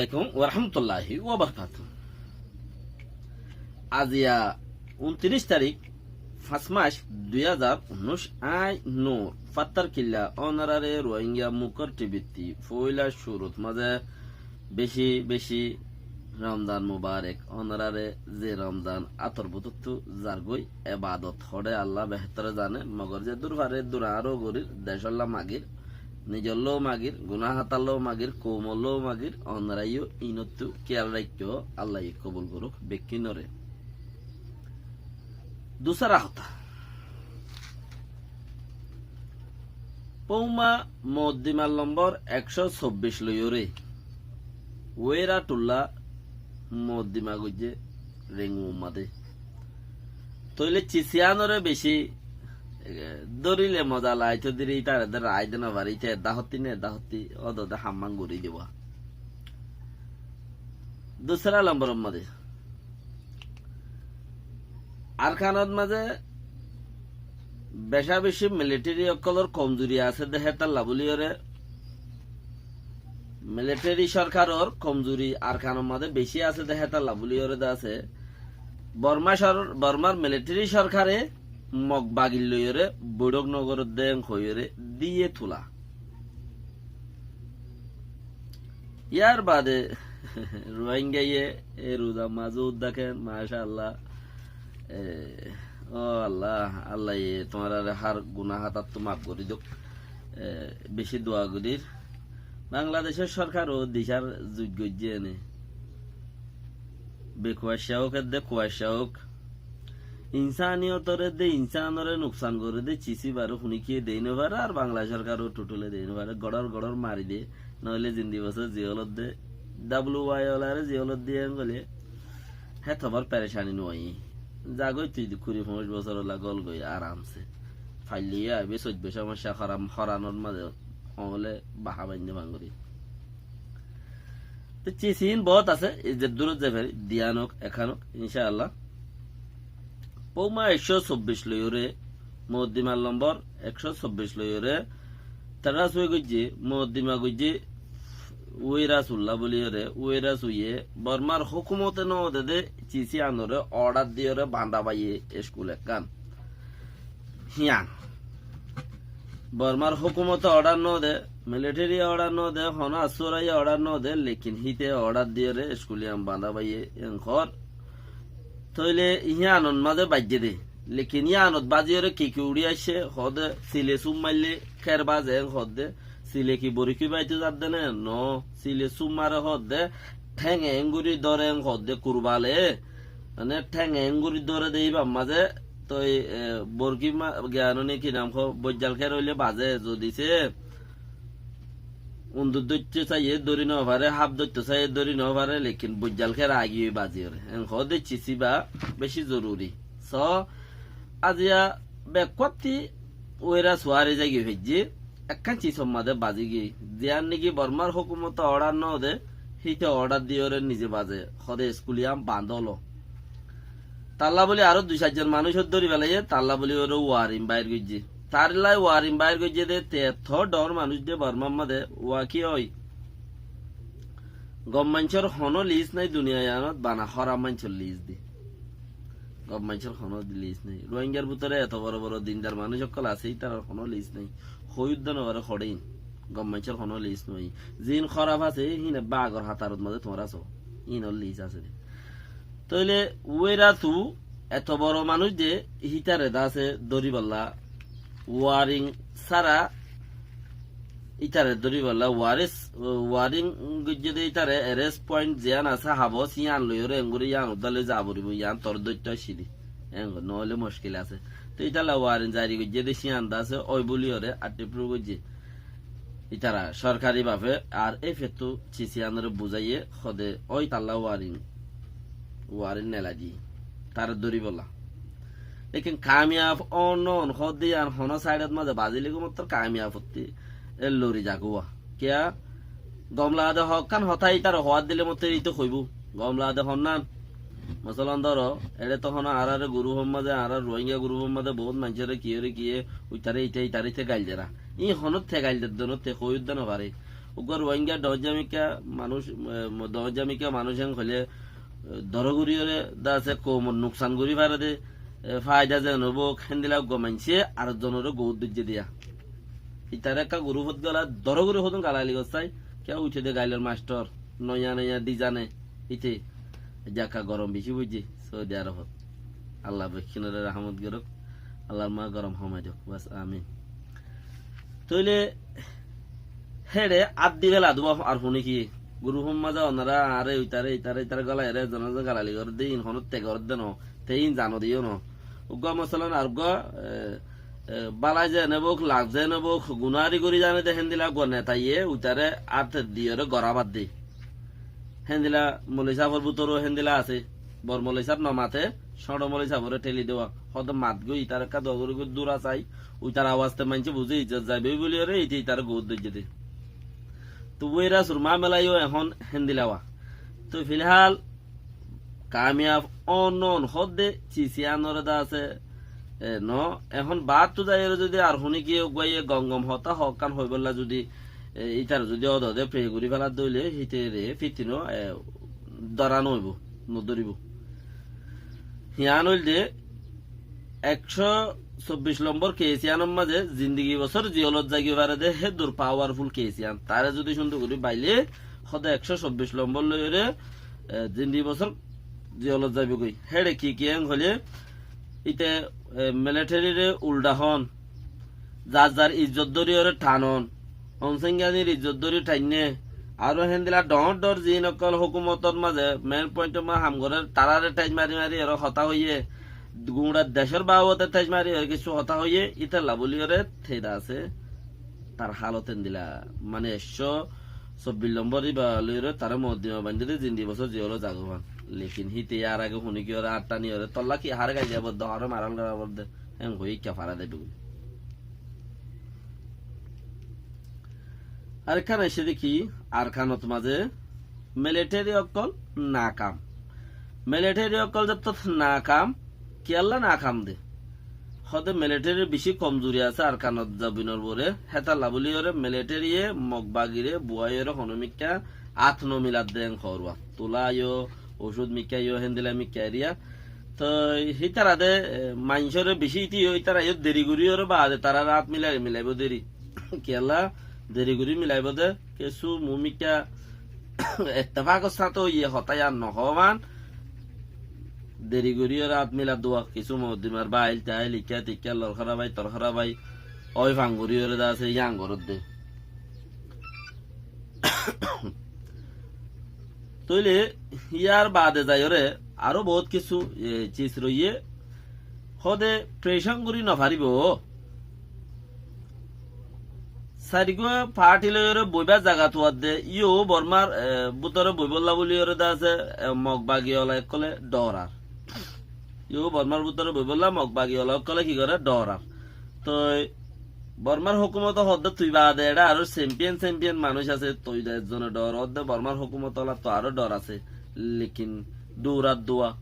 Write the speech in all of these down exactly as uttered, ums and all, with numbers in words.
Alaikum warahmatulláhi wabarakátuhu. Aziya untiríc tarík, fañs mac, dui házar unnúic, añí Nur Fattar Killa, ónorare Ruáingga Mukor T V ttí foóila cúrut mazé beci beci Romzan Mubarek, ónorare ze Romzan átor bútottu zargói, ebadot hoçé Allah behétore zane, mogor zeddúr fare dúr añáro gorír, decólla magír, nizollóu magír, gunáhatallóu magír, koumollóu magír, ónoraiyó inottú kiyal raikkó, Allaye kobul gorouk bekkúnoré. Dusára hotá. Póuma moddimar lombor ekcó sobbic loiyóre, Wéra Thulla moddima goijjé Rengu mazé. Tóile cisiyánore beci, e, dórile moza laitó diri, ítare de raái de no fare, íte edda hottí ne edda hottí, ódode hammán gorí diba. Dusára lombor mazé Arkanot mazé beca beci militeri ókkolor komzuri asé de hétalla bóliyoré, militeri sorkaror komzuri Arkanor mazé beci asé de hétalla bóliyoré de asé. Borma sor-, Bormar militeri sorkare Mog bagil loiyoré boiçók no gorédde en hoiyoré diye tula. Yar bade Ruáinggaye e ruza mazé uddaken, macállah. E, ó Allah, Allaye tuáñrare hár guná hátattu maf gorí douk. E, beci dua gorír. Bangladecór sorkar ó dicár zuit goijjé ene. Bekuaccá ók, edde kuaccá ók. Insániyotor edde insánoré nuksan goré dé cisí baró huníkiyé deí no faré, ar Bangla sorkar ó thutule deí no faré, goçór goçór mari dé, noóile zindi bosé ziyólot dé, W Y olaré ziyólot diyé en goilé, hé tobár perecani no aiyé. Zagói tui kuri foñsic bosór ola gol goi aramse. Failleyó aibé, soibbo somosya horam, horanor mazé hoóle baha baindé bangori. Te cisín boóut asé, e zeddúrot zai fari, diyán ók, ekán ók, incá Allah. Póuma ekcó sobbic loiyóre, moddimar lombor ekcó sobbic loiyóre, tará sué goijjé, moddima goijjé, Uirasulla bóliyoré, Uirasuye, Bormar hókumote noódede, cisí anoré ordar diyoré bandá baiyé eskul ekkán. Hían. Bormar hókumote ordar noóde, militeri ordar noóde, honó asúraye ordar noóde, lekin híte ordar diyoré eskul yían bandá baiyé, en hoór. Tóile híanor mazé baijjé dé. Lekin híanot baziyoré ki ki uçí aiccé, hoóde sile sum maille kér baze, en hoódde, sile ki borikí baitó zadde né, noó, sile sum mare hoódde, thénge engurí dóre, en hoódde, kurbale, mane thénge engurí dóre dé íbar mazé, toi, e, borikí ma-, giyanó né ki nam hoó, boijjal kér óile bazé, zodi sé undur dóitto saiyé dóri no faré, haf dóitto saiyé dóri no faré, lekin boijjal kér agi ói baziyoré. En hoóde cisí ba beci zoruri. So, aziya bekkúatti Uirasu hári zaigiyói faijjé, ekkán cisór mazé bazigiyói. Ziyán néki Bormar hókumote ordar noóde, híte ordar diyoré nize baze. Hoóde eskul yían bandó lo. Talla bóli aró dui sair zon manúic dóri felaiyé, talla bóli óre warin bair goijjé. Tarillai warin bair goijjé dé, te etó dhoóñr manúic dé Bormar mazé, wa ki ói? Gom maincór honó lis nái duniyai yíanot, bana hóraf maincór lis dé. Gom maincór honó lis nái. Ruáingar bútore eto boro boro dindar manúic ókkol asé, ítarar honó lis nái. Hoi udda no faré hoçé ín. Gom maincór honó lis nái. Ziín hóraf asé, híin ebbe agor hatarot mazé tuáñra soó. Híinor lis asé dé. Tóile Uirasu eto boro manúic dé, hítare dase dóribolla, warin sára, ítare dóribolla, waris, warin goijjé dé ítare, arrest point ziyán asé, habos yían loiyóre, engurí yían uddá loi za foribó, yían tor dóitto accíli. Engo, noóile muckil asé. Te ítalla warin zari goijjé dé, cían dase, ói bóliyoré, aththí proof goijjé. Ítara sorkari bafe ar éi fettú cisí anoré buzáiye hoóde ói talla warin, warin nelai diyé, taré dóribolla. Lekin kamiyaf óon noón hoódde yían honó saidot mazé bazile gom ottór kamiyaf ottí e lori zagói. Kiyá? Gom lagedé hoókkan hotá ítara hoóar dile mottór íte hoibóu. Gom lagedé honnán? Mosolan dóro, eçé toóu honó añárar gurúfor mazé, añárar Ruáinga gurúfor mazé boóut maincóre kiyóre kiyé, uitaré ite, itaré ite gail derá. Íin honótte gail dedde noótte, hoi udda no faré. Uggwá Ruáinga dhoóñjja mikká manúic, e, mo-, dhoóñjja mikká manúic en hoilé, e, dóro goríyoré de asé koumor nuksan gorí fare dé, e, faida zeén óibou, héndilla uggwá maincé ar zonoré goút dóijje diya. Itaré ekká gurúfot gala, dóro gorí hodún galalai gossái, kiyá uithé dé gailor mastor, noiya noiya dizane, íte, jakka gorom bicí foijjé, Saudi Arobot. Allah bekkúnoré rahámot gorók, Allahr maá gorom homai dók, bas, amin. Tóile héçe át di féla dúa ar fúni ki? Gurúfor mazé onorá añáre uitaré, itaré, itaré gólai eré, zone zone galalai gorédde, ín honótte gorédde no, te ín zano de yó no. Uggúa mosolan ar uggúa, e, e, bálai zeén óibou, laf zeén óibou, gunári gorí zane de héndilla uggúa netaye uitaré át diyoré gorábar de. Héndilla moloi sáfor bútoró héndilla asé. Bor moloi sáf no mate, cóñço moloi sáforé théli dé, hoó de mat goi, itaré ekká dua gorí goi dura sai, uitar awas te maincé buzé izzot zaibói bóliyoré, íte itaré goút dóijje dé. Tóu uéra surmá mela yó ehón héndilla wá. Tóu filhál kamiyaf óon no óon hoó de, cis yíanoré de asé, e, no, ehón baáttu zaiyoré zudi ar fúni ki uggúaye gom gom hotá hoókkan hoibólla zudi, e, ítara zudi ódode fe gorí féladde óile, hítere fítino, e, dóra no óibou, no dóribou. Yián óilde ekcó sobbic lombor kes yíanor mazé zindigi bosór ziyolot zagi fare dé, héddur pawarful kes yían. Taré zudi cúndor gorí baile, hoó de ekcó sobbic lombor loiyóre, e, zindigi bosór ziyolot zaibogói. Héçe ki ki en hoilé, íte, e, militeriré uldha hoón, zar zar izzot dóriyoré thanon, Onsénganir izzot dóri thainné, aró héndilla dhoóñr dhoóñr ziín ókkol hókumotor mazé, men pointor mazé ham gorér, taráre thac mari mari eró hotá hoiyé, guñça decór babote thac mari eró kessú hotá hoiyé, ítalla bóliyoré théda asé. Tar hálot héndilla, mane, ekcó sobbic lombor íba loiyóre tará mokoddima baindé dé, zindi bosór ziyolot zagói fán. Lekin híte yar age fúni ki oré, añçtáni oré, tolla ki hare gaijja bodde, hare maral gora bodde, héen hoiyé ekká fara de bigul. Arekkán aiccé dé ki, Arkanot mazé militeri ókkol nakam. Militeri ókkol zettó nakam, kiyólla nakam dé? Hoó de militerir bicí komzuri asé Arkanot zobinor uore, hétalla bóliyoré militeriye Mog bagiré buwaiyoré honó mikká át no miladde en hoór uá. Tula yó, ocúd mikká yó, héndilla mikká eriya. Toi hítara de, e, maincóre bicí íte yó, ítara yó deri goríyoré baade tarár át milai, milaibóu deri. Kiyólla deri gorí milaibóu de, kessú muúmikká ettefákor sáñte óiye hotá yían nohoówan, deri goríyoré át miladde uá, kessú mokoddimar báil táil, ikká tikká, lorhára bái, torhára bái, ói fang goríyoré de asé, yían goródde. Tóile yar baade zaiyoré aró boóut kessú, e, cis roiyé. Hoó de preshon gorí nofaribóu. Sairgúa faáñti loiyóre boibár zagat uadde, yó Bormár, e, bútore boibólla bóliyoré de asé, e, Mog bagi ola ókkole dhoorar. Yó Bormár bútore boibólla Mog bagi ola ókkole ki goré? Dhoorar. Toi Bormár hókumote hoódde tui baade eçé aró sempiyon sempiyon manúic asé, tui de ezzone dhor hoódde Bormár hókumot olattú aró dhor asé. Lekin dhuurar dua,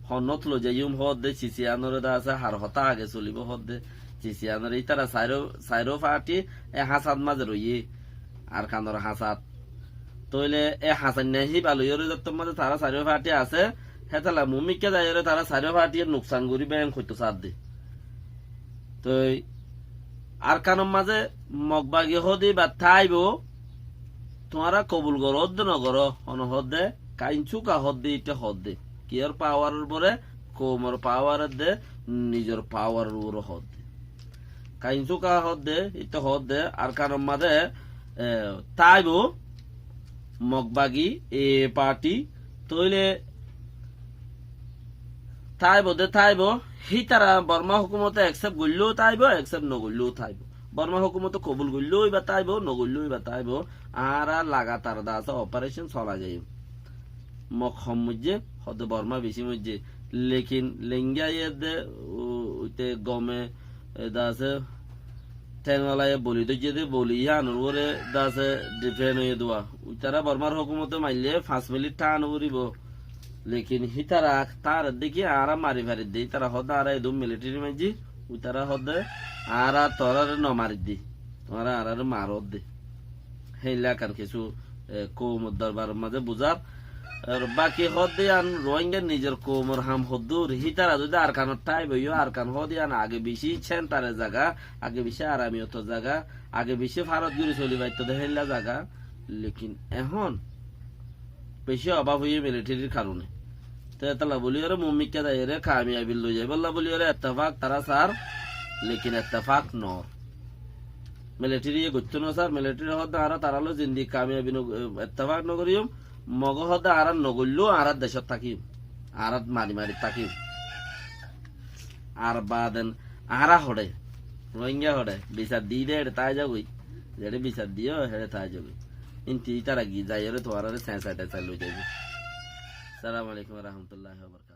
honnót loizaiyúm hoódde, cis yíanoré de asé, har hotá age solibóu hoódde, cis yíanoré ítara sairó, sairó faáñti e hañsat mazé roiyé, Arkanor hañsat. Tóile e hañsainna híba loiyóre zettór mazé tará sairó faáñti asé, hétalla muúmikká zaiyoré tará sairó faáñtiye nuksan gorí beén hoitó saádde. Toi Arkanor mazé Mog bagi hoóde íba táibou, tuáñra kobul goró de nogoró, hono hoódde, Kainsuka hoódde, íte hoódde. Kiyór pawaror uore? Koumor pawaror de, nizor pawaror uore hoódde. Kainsuka hoódde, íte hoódde, Arkanor mazé, e, táibou, Mog bagi, e parti, tóile táibou de táibou, hítara Bormá hókumote eksep goillóu táibou, eksep nogoillóu táibou. Bormá hókumote kobul goillóu íba táibou, nogoillóu íba táibou. Añára lagatar de asé oparecon solai zaiyum. Mog hom moijjé, hoódde Bormá bicí moijjé. Lekin lenggá yé de, u-, uite gome, e, de asé, Théng olaye boli dóijje dé, boli yíanor uore de asé difen óiye dé uá. Uitará Bormár hókumote maille fañs minit tháa no foribóu. Lekin hítara tháar edde ki añára mari faridde. Ítara hoódde añára edún militeri maijjí. Uitará hoódde añára tuáñráre no maridde. Tuáñra añáráre maródde. Héilla Arkan kissú, e, koumor dorbaror mazé buzár. Ar baki hoódde yián Ruáinga nizor koumor ham hoddúr, hítara zodi Arkanot tháibo yó, Arkan hoódde yián age bicí céntarer zaga, age bicí aramiyotor zaga, age bicí fárot gorí soli faitto de héilla zaga. Lekin ehón bicí obáb óiye militerir karone. Te etolla bóliyoré muúmikká zaiyeré kamiyabi loi zaibólla bóliyoré ettefak tará sar, lekin ettefak noór. Militiriye goittó nosar, militiri hoódde añára tará loi zindigi kamiyabi no, ettefak nogoríyum, Moge hoódde añára nogoilló añárar decót tákiyum, añára mari mari tákiyum. Ar baade añára hoçé, Ruáinga hoçé, bisar diyé dé héçe tái zagói, zeçé bisar diyé héçe tái zagói. Kintu ítara giyé zaiyeré tuáñráre señsa teñsa loi zaibói. Assalamu alaikum wa rahmatullahi wa barakatuhu.